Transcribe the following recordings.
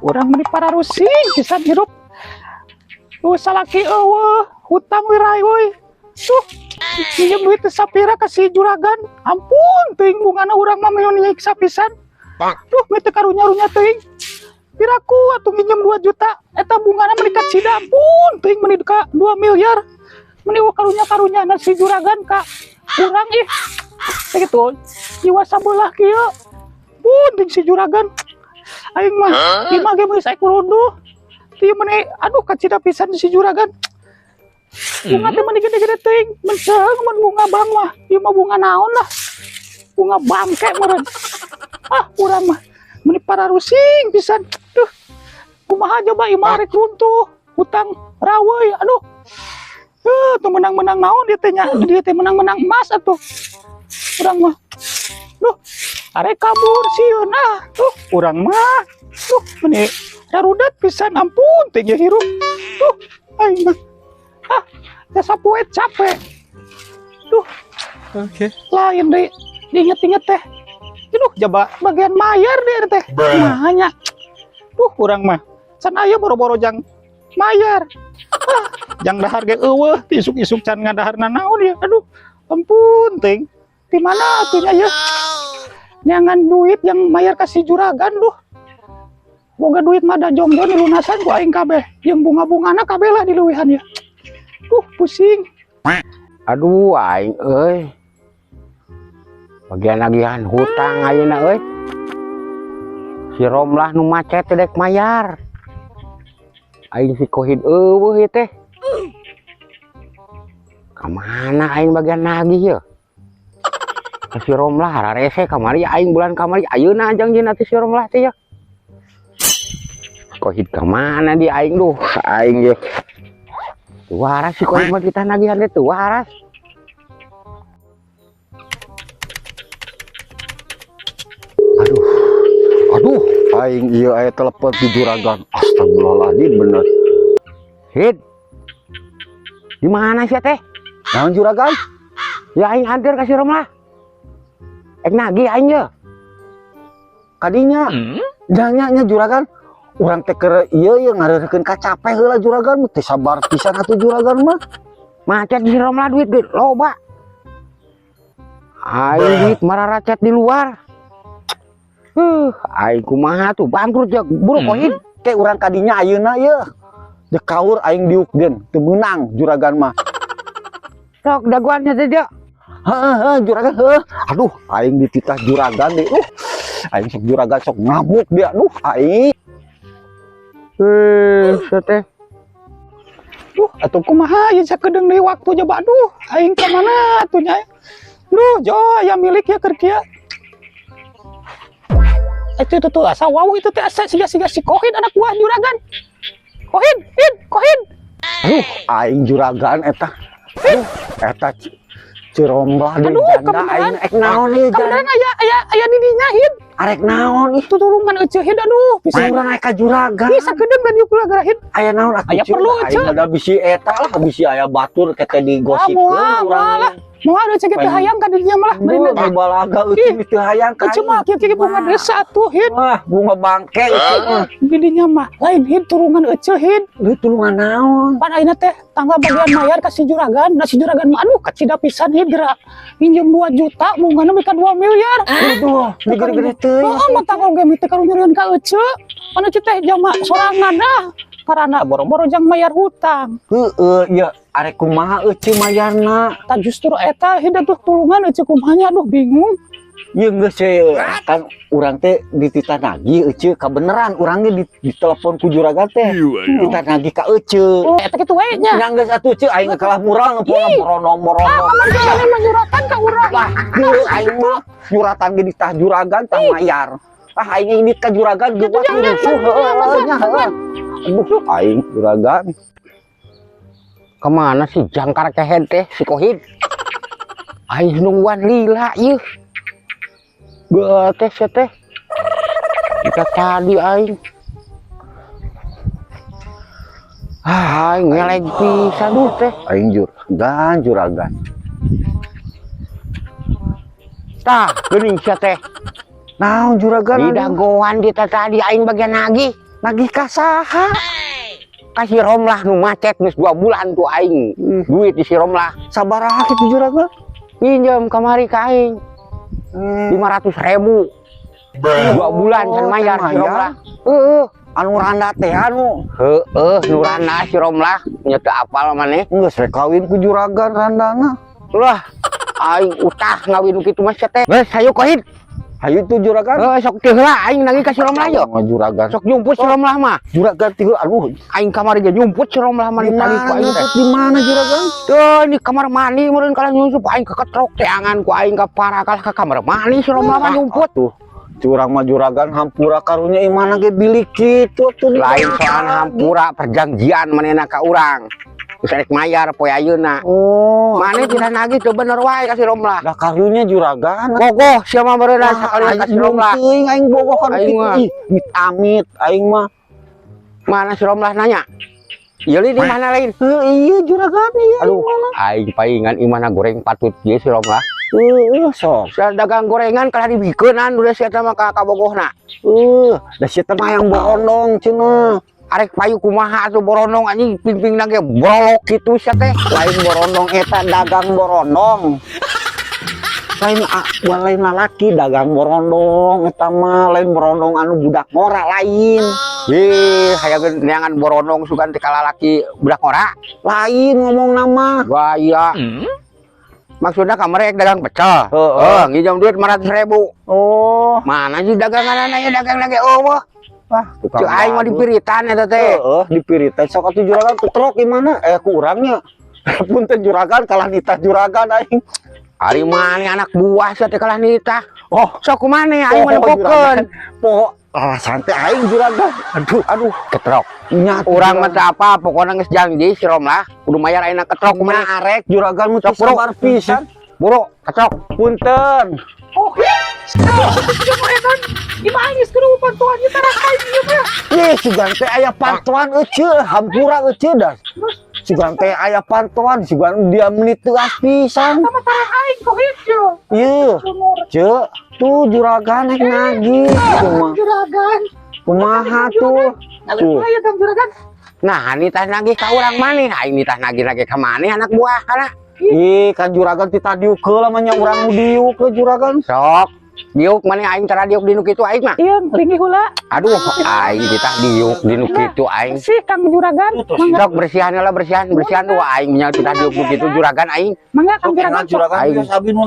Urang meni pararusing pisan hirup. Duh, salaki euweuh, hutang we euy. Tuh, minjem duit teh sapira ka si juragan. Ampun teuing bungana urang mah nyiksa pisan. Duh, meni teu karunya-runya teuing. Piraku atuh minjem 2 juta, eta bungana meni kacida, ampun teuing meni ka 2 miliar. Meni karunya-karunya na si juragan ka urang ih. Kayak gitu, jiwa sabelah kieu. Pun teuing si juragan. Aing mah imah ge geus aing kuruduh. Ieu meni aduh kacida pisan si juragan. Bunga teh meni gede-gede teuing, menceng mun bunga bang mah. Ieu mah bunga naon lah. Bunga bangke meureun. Ah, urang mah meni pararusing pisan. Duh. Kumaha coba imah rek runtuh, hutang raweuy, aduh. Tuh menang-menang naon dia teh nya, dia teh menang-menang emas atuh. Urang mah. Duh, arek kabur sieun ah. Tuh, urang mah. Duh, meni rarudat pisan, ampun teh ge hirup. Duh, aing mah. Ah, jasa poe capek. Duh. Oke. Lain deui diinget-inget teh. Aduh, jaba bagian mayar dia teh. Mahanya. Duh, urang mah. Can aya boro-boro jang mayar. Ah, jang dahar ge euweuh, isuk-isuk can ngadahar nanaon ya. Aduh, ampun ting. Di mana atuh nya ya? Neangan duit yang mayar ka si juragan duh. Boga duit mah da jongjon dilunasan ku aing kabeh. Jeung bunga-bungana kabeh lah dileuwihan ya. Duh, pusing. Aduh, aing euy. Bagian nagihan hutang ayeuna euy. Si Romlah nu macet teh dek mayar. Aing si Kohid euweuh ieu teh. Ka mana aing bagian nagih ye? Ka si Romlah rarese kamari aing bulan kamari ayeuna jangjina teh si Romlah teh ya. Kohid ka mana di aing duh aing ye. Tuh waras si Kohid mah kita nagihan teh tuh waras. Aduh, aduh, aing ieu aya telepon di juragan. Astagfirullahaladzim bener. Hid. Di mana sih teh? Naon juragan? Ya aing anter ka si Romlah. Ek nagih aing ye. Kadinya. Nya nya juragan. Urang teh keur ieu ieu ngareurekeun ka capek heula juragan mah teh sabar pisan atuh juragan mah. Macet di si Romlah duit duit loba. Aing duit mararacet di luar. Aing kumaha tuh bangkrut ya buru Kohid. Ke urang kadinya ayeuna ye. Dekaur aing diukdeun teu meunang juragan mah. Sok daguannya teh dia. Heeh, heeh, juragan heuh. Aduh, aing dititah juragan deh. Aing sok juragan sok ngamuk dia. Aduh, aing. Teh. Duh, atuh kumaha ieu sakedeung deui waktu coba aduh, aing ka mana atuh nya? Duh, jo aya milik ya keur kieu. Itu tuh tuh asa wau itu teh asa siga-siga si Kohid anak buah juragan. Kohid, Hid, Kohid. Aduh, aing juragan eta. Aduh, eta Ciromlah deui Aduh, janda kebenaran. aing ek naon ieu janda. Kebenaran aya aya di dinya Hid. Arek naon ih. Tutulungan euceuh Hid aduh, bisa Urang aya ka juragan. Bisa kedeung dan yuk kula gara Hid. Aya naon atuh Aya Ceu? perlu, Aing Ceu. ada bisi eta lah, bisi aya batur kete digosipkeun Ah, moal, urang. moal lah. Moal euceuh teu hayang ka dinya malah Duh, meureun. balaga euceuh teu hayang ka. Euceuh mah kieu-kieu bunga desa atuh Hid. Wah, bunga bangke euceuh mah. Di dinya mah lain Hid tulungan euceuh Hid. Lu tulungan naon? Pan ayeuna teh tanggal bagian mayar ka si juragan, nah si juragan mah aduh kacida pisan Hid geura. Minjem 2 juta bungana mika 2 miliar. Aduh, gede-gede teuing. Heeh, mah tanggal ge mite karunyeureun ka euceuh. Pan euceuh teh jama sorangan ah. Karena boro-boro jang mayar hutang. Heeh, ya arek kumaha euceuh mayarna? Tah justru eta Hid atuh tulungan euceuh kumahanya aduh bingung. Ieu geus we kan urang teh dititah nagih euceuh kabeneran urang ge ditelepon ku juragan teh. Dititah nagih ka euceuh. Oh, eta kitu we nya. Nya geus atuh euceuh aing kalah murang nempo morono-morono. Ah, kamari ge mah nyuratan ka urang. Lah, ieu aing mah nyuratan ge ditah juragan tah mayar. Ah, aing indit ka juragan ge Jangan, rusuh heueuh nya heueuh. Aduh, aing juragan. Kemana sih jangkar kehed teh si Kohid? Aing nungguan lila ieu. Beuh teh sia teh. Kita tadi aing. Ah, aing ngeleg pisan duh teh. Aing juragan, juragan. Tah, geuning sia teh. Naon juragan? Di dagoan di tadi aing bagian nagih. Nagih ka saha? Ka si Romlah nu macet geus 2 bulan tuh aing. Duit di si Romlah. Sabaraha kitu, juragan? Pinjam kamari ka aing. 500 ribu. 2 bulan can mayar si Romlah. Heeh. Anu randa teh anu? Heeh, nu randa si Romlah. Nya teu apal maneh. Geus rek kawin ku juragan randana. Lah, aing utah ngawin nu kitu mah sia teh. Geus, hayu, Kohid. Hayu tuh, juragan. Heuh, sok teu heula aing nagih ka si Romlah yo. Oh, juragan. Sok nyumput si Romlah mah. Juragan teh, aduh. Aing kamari ge nyumput si Romlah mah Di ditagih ku mana aing teh. Di mana, juragan? Tuh, di kamar mandi meureun kalah nyusup aing keketrok teangan ku aing ka para kalah ka kamar mandi si Romlah mah nyumput. Tuh. Curang mah, juragan, hampura karunya imana ge bilik kitu tuh. Lain soal hampura, perjanjian manehna ka urang. Geus rek mayar poe ayeuna. Oh. Maneh tidak nagih teu bener wae ka si Romlah. Lah, karunya, juragan. Bogoh sia mah meureun sakali ka si Romlah. Teuing aing bogoh kan Aing kitu. mah. Ih, amit amit aing mah. Mana si Romlah nanya? Ieu di mana lain? Heuh, iya, juragan, iya. Aduh, aing paingan imahna goreng patut ieu si Romlah. Heuh, sok. Sia dagang gorengan kalah dibikeunan udah sia mah ka kabogohna. Heuh, da sia teh mah yang borondong cenah. Arek payu kumaha atuh borondong, anjing, pingpingna ge brolok kitu sia teh. Lain borondong eta, dagang borondong. Lain ah, lain lalaki dagang borondong eta mah, lain borondong anu budak ngora, lain. Ih, hayang neangan borondong sugan teh kalalaki budak ngora. Lain ngomong nama. Wah, iya. Maksudnya kamar dagang pecel. Heeh. Oh, nginjam duit 500 ribu. Oh. Mana sih dagangan ya, dagang lagi oh. Wah, tukang Cek aing mah badut. Dipiritan eta teh. Heeh, dipiritan sok atuh, juragan, ketrok gimana? Eh, kurangnya. Punten, juragan, kalah nitah juragan aing. Ari maneh anak buah sia teh kalah nitah. Oh, Sok kumaha aing mah nempokeun. Juragan. Poho alasan teh aing, juragan. Aduh, Aduh, ketrok. Nya. Urang mah teu apa, pokoknya geus janji si Romlah kudu mayar ayeuna, ketrok kumaha. Kumaha arek, juragan, mah Sok, bro. sabar pisan. Buru, ketrok. Punten. Oke. Gimana geus kudu bantuan ieu tarang aing ieu mah. Ih, sugan teh aya pantoan euceu, hampura euceu dah. Sugan teh aya pantoan, sugan dia menit teuas pisan. Sama tarang aing kok hijau. Ieu, ceu, tuh juragan rek nagih kumaha? Juragan. Kumaha tuh? Tuh. Ayo, Kang Juragan. Nah, nitah nagih ka urang maneh, aing nitah nagih-nagih ka maneh anak buah kana. Ih, kan juragan ti tadiuk heula mah nya urang nu diuk ke juragan. Sok, diuk maneh, aing tara diuk dinu kitu aing mah. Iya, linggih heula. Aduh, aing nitah diuk dinu kitu aing. Sih, Kang Juragan. Mangga, Sok bersihan lah, bersihan, bersihan tuh aing nya titah diuk nu kitu juragan aing. Mangga, Kang Juragan. Sok. Aing.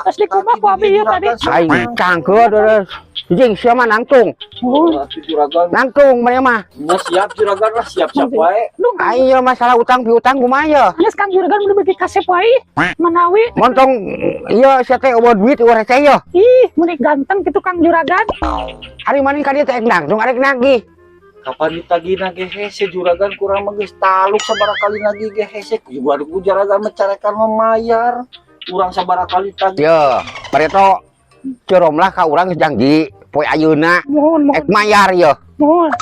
Terus dikumbah ku abi ieu tadi. Aing cangkeut terus. Jeung sia mah nangtung, Oh, Juragan. Nangtung maneh mah. Nya siap, juragan lah, siap-siap wae. Duh, Aing ye masalah utang piutang kumaha ye? Geus, Kang Juragan udah bagi kasep wae. Manawi Montong ieu sia teh euweuh duit euweuh receh ye. Ih, meni ganteng gitu, Kang Juragan. Ari maneh ka dieu teh nangtung arek nagih? Kapan ditagih nagih hese, juragan, kurang mah geus taluk sabaraha kali nagih ge hese. Juga ku juragan mah carekan mah mayar. Urang sabaraha kali tagih. Ye, bareto Romlah ka urang geus janji poe ayeuna Mohon, mohon, ek mayar ye. Mohon.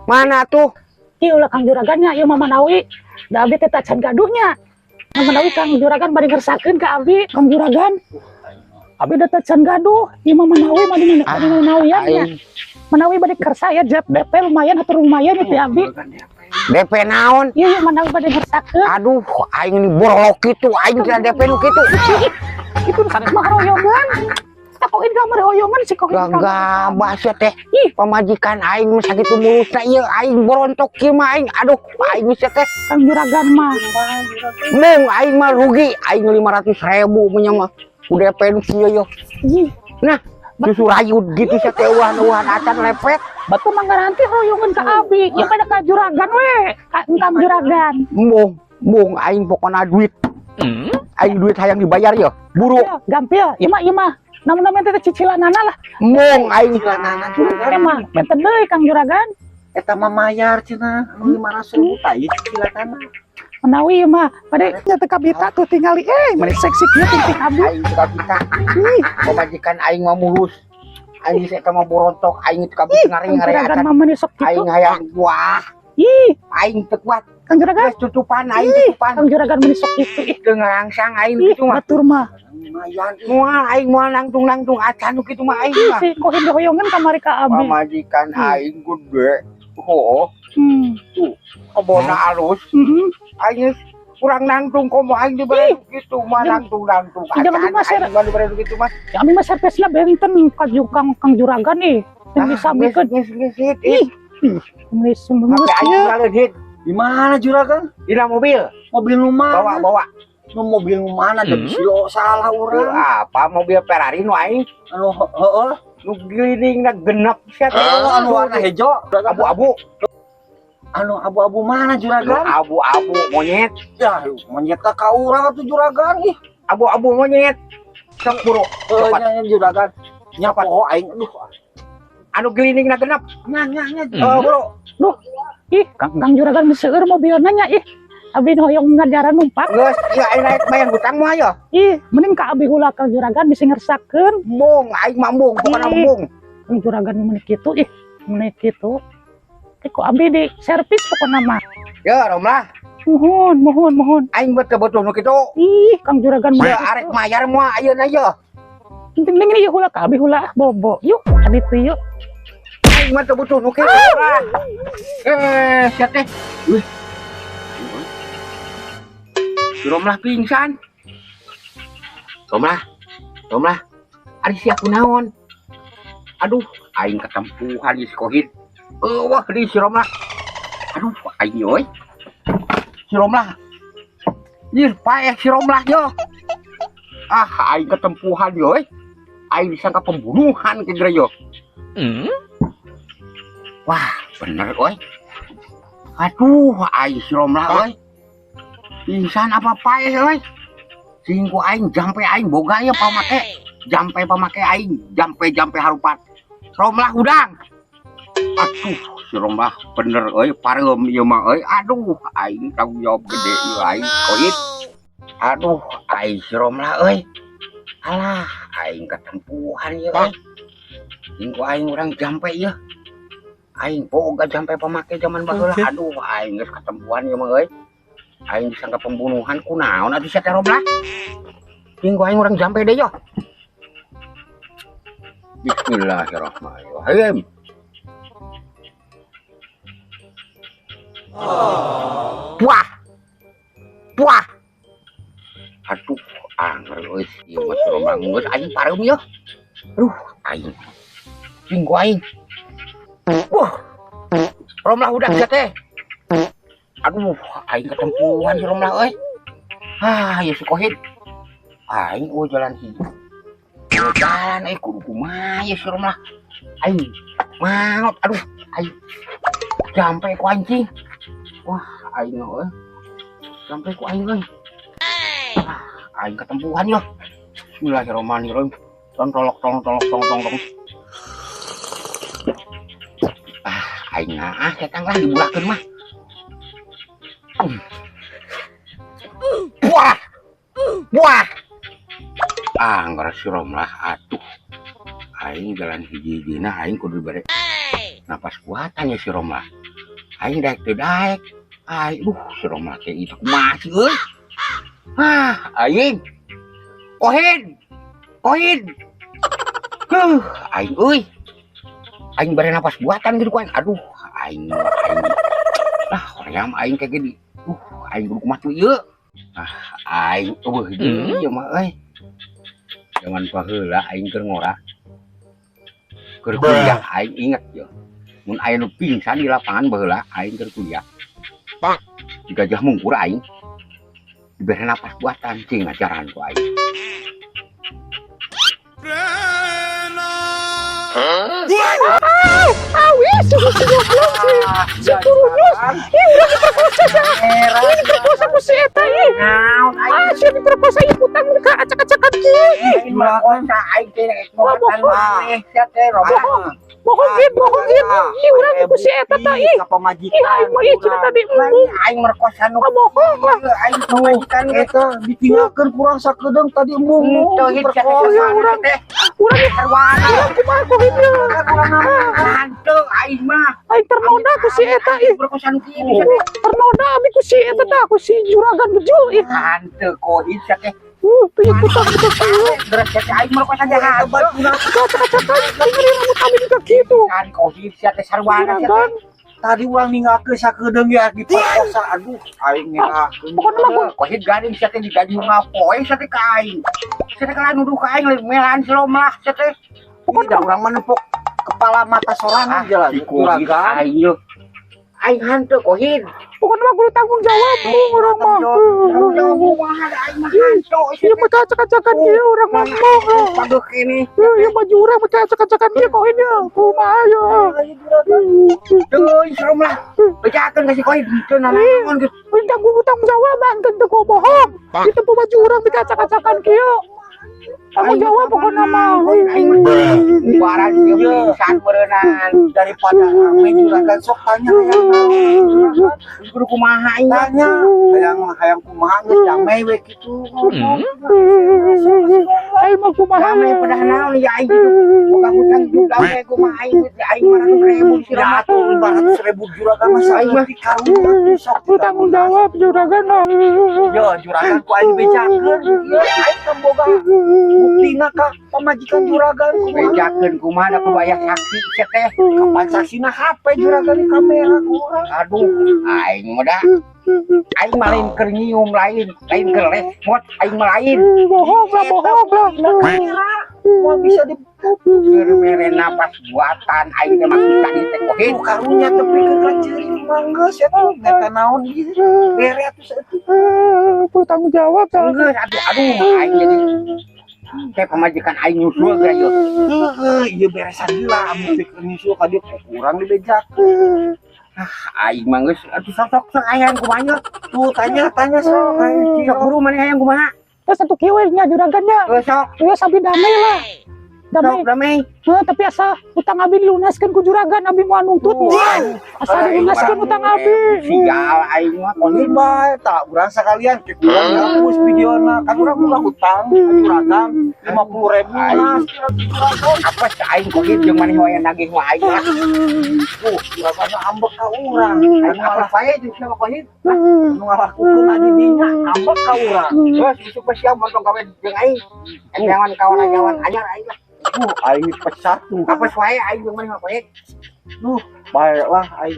Mana tuh? Ieu lah, Kang Juragannya, ieu mah manawi. Da abi teh tacan gaduhnya. Nah, manawi Kang Juragan bade ngersakeun ka abi, Kang Juragan. Abi da tacan gaduh, ieu mah manawi bade bade manawian nya. Aing Manawi bade kersa ya jep DP lumayan atau lumayan itu abi. DP naon? Iya, iya, manawi bade ngersakeun. Aduh, aing ini borolok kitu, aing tidak DP nu kitu. Itu sanes mah royongan. Tak kok ini kamar royongan sih kok ini kamar. Gagabah sia teh. Ih. Pamajikan aing mah sakitu mulusna ieu aing borontok kieu mah aing. Aduh, aing sia teh. Kang Juragan mah. Mung aing mah rugi, aing 500 ribu punya mah. Ku DP nu kieu yo. Ih, Nah, susu rayud gitu sia teh uahan-uahan acan lepet. Batu mah garanti royongan ka abi. Ya pada ka juragan we, ka Kang Juragan. Mung, mung aing pokona duit. Aing duit hayang dibayar yo. Buru. Ya, gampil, ieu mah, ieu mah. Namun-namun teh cicilanana lah. Mung aing. Ini mah benten deui, Kang Juragan. Eta mah mayar cenah anu 500 ribu tah ieu cicilanana. Menawi ieu mah pada nya teu kabita tuh tingali eh meni seksi kieu ting abi. Aing teu kabita. Ih, Pamajikan aing mah mulus. Aing geus eta mah borontok, aing teu kabita Kang ngaring-ngaring Juragan acan. mah meni sok kitu. Aing hayang wah, Ih, aing teu kuat. Kang Juragan. Geus tutupan aing, Ih, tutupan. Kang Juragan meni sok kitu ih. Teu ngarangsang aing Ih, kitu mah. batur mah. Lumayan. Moal aing moal nangtung-nangtung acan nu kitu mah aing Ih, mah. si kohin hoyongan kamari ka abi. Pamajikan aing gede. Oh, Bobona alus. Heeh. Aing geus kurang nangtung, komo aing dibere gitu mah nangtung-nangtung. Jangan Acan di Mas, aing mah dibere gitu mah. Ya abi mah servisna benten ka Kang Kang Juragan ih. Teu Ah, disamikeun. Geus geus geus. Ih. Ih, Geus HP geus aing ieu. tinggalin, Hit. Di mana, Juragan? Dina mobil. Mobil nu mana? Bawa bawa. Nu mobil nu mana? Jadi silo salah urang. Apa mobil Ferrari nu aing? Anu heeh. Nu gilingna genep sia teh. Oh, anu warna hejo. Abu-abu. Anu abu-abu mana, Nu Juragan? abu-abu monyet. Ya, monyet ka ka urang atuh, Juragan, ih. Abu-abu monyet. Sok buru. Heuh Cepat. nya nya, Juragan. Nya poho aing, aduh. Anu gilingna genep. Nya nya nya. Oh, bro. Duh. Ih, Kang Kang Juragan seueur mobilna nya ih. Abi nu hoyong ngajaran numpak. Geus, ieu aing naik bayar hutang mah ya. Ih, mending ka abi heula, Kang Juragan, bisa ngersakeun. Embung, aing mah embung, pokona Ih. embung. Kang Juragan mun kitu ih, mun kitu. Eh, kok abi di servis pokona mah. Ya, Romlah, Muhun, muhun, muhun. Aing betul-betul nu kitu. Ih, Kang Juragan Ya, mah. arek mayar moal ayeuna ye. Penting ini yuk heula ka abi heula bobo. Yuk, ka ditu yuk. Aing mah teu butuh nu kitu lah. Eh, sia teh. Wih. Si Romlah pingsan. Romlah. Romlah. Ari sia kunaon? Aduh, aing ketempuhan di si Kohid. Euweuh di si Romlah. Aduh, aing euy. Si Romlah. Ih, paeh si Romlah yo. Ah, aing ketempuhan yo euy. Aing disangka pembunuhan ke yo. Wah, bener euy. Aduh, aing si Romlah euy. Pingsan apa paeh euy? Sing ku aing jampe aing boga ya pamake. Jampe pamake aing, jampe-jampe harupat. Romlah hudang. Aduh, si Romlah bener euy, pareum ieu mah euy. Aduh, aing tanggung jawab gede ieu aing koit. Aduh, aing si Romlah euy. Alah, aing ketempuhan ieu euy. Sing ku aing urang jampe ieu. Aing boga jampe pamake zaman baheula. Aduh, aing geus ketempuhan ieu mah euy. Aing disangka pembunuhan, kunaon atuh sia teh, Romlah? Sing ku aing urang jampe deui yo. Bismillahirrahmanirrahim. Wah. Wah. Aduh, anger euy, ieu mah si Romlah geus aing pareum ieu. Aduh, aing. Sing ku aing. Wah. Romlah udah sia teh. Aduh, aing ketempuhan si Romlah euy. Ah, ieu si Kohid. Aing euy jalan hiji. Jalan euy kudu kumaha ieu si Romlah. Aing maot, aduh, aing. Jampe ku anjing. Wah, aing euy. Jampe ku aing euy. Ah, aing ketempuhan yo. Bismillahirrahmanirrahim. Tong tolok tong tolok tong tong tong. Ah, aing ah setang lah dibulakeun mah. Wah. Wah. Ah, ngora si Romlah atuh. Aing jalan hiji-hijina aing kudu dibere napas buatan ya si Romlah. Aing daek teu daek. Aing, duh, si Romlah teh itu kumaha sih euy? Ah, aing. Kohin. Kohin. Huh, aing euy. Aing bere napas buatan gitu ku aing. Aduh, aing aing. Ah, hoream aing kayak gini. Aing kudu kumaha tuh ieu? Ah, aing eueuh deui ieu mah euy. Zaman baheula aing keur ngora. Keur kuliah aing inget yo. Mun aya nu pingsan di lapangan baheula aing keur kuliah. Pak. Di Gajah Mungkur aing. Dibere napas buatan cing ngajaran ku aing. Awis, si si goblok si si kurunus. Ih, udah diperkosa sia. Ih, diperkosa ku si eta ih. Ah, sia diperkosa ieu putang ka acak-acakan kieu ih. Merkosa aing teh Wah, bohong. Bohong. Bohong git, bohong git. Ih, urang ku si eta tah ih. Ka pamajikan. Ih, aing mah ih cenah tadi embung. Aing merkosa nu Ah, bohong lah. Aing pamajikan. Eta ditinggalkeun kurang sakedeung tadi embung. Teu hit sia teh. Iya, urang. Urang urang kumaha kok ieu? Hanteu aing mah. Aing ternoda ku si eta ih. Merkosa nu kieu sia teh. Ternoda abi ku si eta tah, ku si juragan bejul ih. Hanteu kohit sia teh. Tuh putang betul kieu. Deres sia teh aing merkosa teh hanteu. Acak-acakan, tinggal rambut abi juga gitu. Kan kohit sia teh sarwana sia Juragan. teh. Tadi urang ninggalkeun sakedeung ya diperkosa. Aduh, aing ngerakeun. Pokoknya mah Kohid garing sia teh digaji ngapoe sia teh ka aing. Sia teh kalah nuduh ka aing lain melan si Romlah sia teh. Pokoknya urang mah nempok kepala mata sorangan jalan. Si Kohid Juragan. aing ye. Aing hanteu, Kohid. Pokoknya mah kudu tanggung jawab mung urang mah. Tanggung jawab kumaha da aing mah hanteu sia Ieu teh. mah acak-acakan kieu urang mah mong lah. Pageuh keneh. Ieu ieu baju urang mah acak-acakan kieu Kohid ya. Kumaha ya? Teuing si Romlah. Bejakeun ka si Kohid teu nanaon geus. Tanggung tanggung jawaban teu ku bohong. Itu baju urang mah acak-acakan kieu. Tanggung jawab pokoknya mah. Aing mah ibarat ieu pingsan beureunan. Daripada rame, juragan, sok tanya hayang naon, juragan. Geus kudu kumaha aing mah? Tanya hayang hayang kumaha, geus damai we kitu ngomong. Aing mah kumaha? Damai pedah naon ya aing gitu. Boga hutang juga damai kumaha aing geus aing 500 ribu si Ya Romlah. atuh 500 ribu juragan mah Aing mah. saeutik karunya tuh sok. Lu tanggung jawab, juragan mah. Yo juragan, ku aing bejakeun. Ieu aing kan boga buktina ka pamajikan juragan kumaha. Bejakeun kumaha da kudu aya saksi sia teh. Kapan saksina HP juragan, di kamera ku urang. Aduh, aing mah da. Aing mah lain keur nyium, lain, lain keur lesmot, aing mah lain. Bohong lah, bohong lah. Kamera mau bisa di Keur mere napas buatan aing teh maksud tadi teh, Kohid. Tuh karunya tapi ke ceurik mah geus atuh eta naon ieu bere atuh saeutik. Perlu tanggung jawab dah. Geus atuh, aduh, aing jadi kayak pamajikan aing nyusul geus ieu. Heeh, ieu beresan heula amun teh keur nyusul ka dieu ku urang dibejakeun. Aing mah geus atuh sok sok sok hayang kumaha nya. Tuh tanya tanya sok hayang. Sok buru maneh hayang kumaha? Terus satu kieu we nya juragannya. Geus sok. Ieu sabi damai lah. Damai. Sok damai. Heuh, tapi asa utang abi dilunaskeun ku juragan, abi moal nuntut. Asa dilunaskeun utang abi. Sial aing mah, Ini Kohid. bae tak urang sekalian ke urang hapus videona kan urang boga hutang ka juragan 50 ribu Aing. nah. Apa sih aing Kohid jeung maneh wae nagih mah aing lah. Tuh juragan ambek ka urang. Aing Anu apa ngalah wae jeung sia mah, Kohid. anu ngalakukeun adi dinya ambek ka urang. Geus isuk mah sia montong gawe jeung aing. Jangan kawan-kawan anyar aing lah. Tuh aing dipecat tuh. Apa wae aing jeung maneh mah, Kohid. Duh, bae lah aing.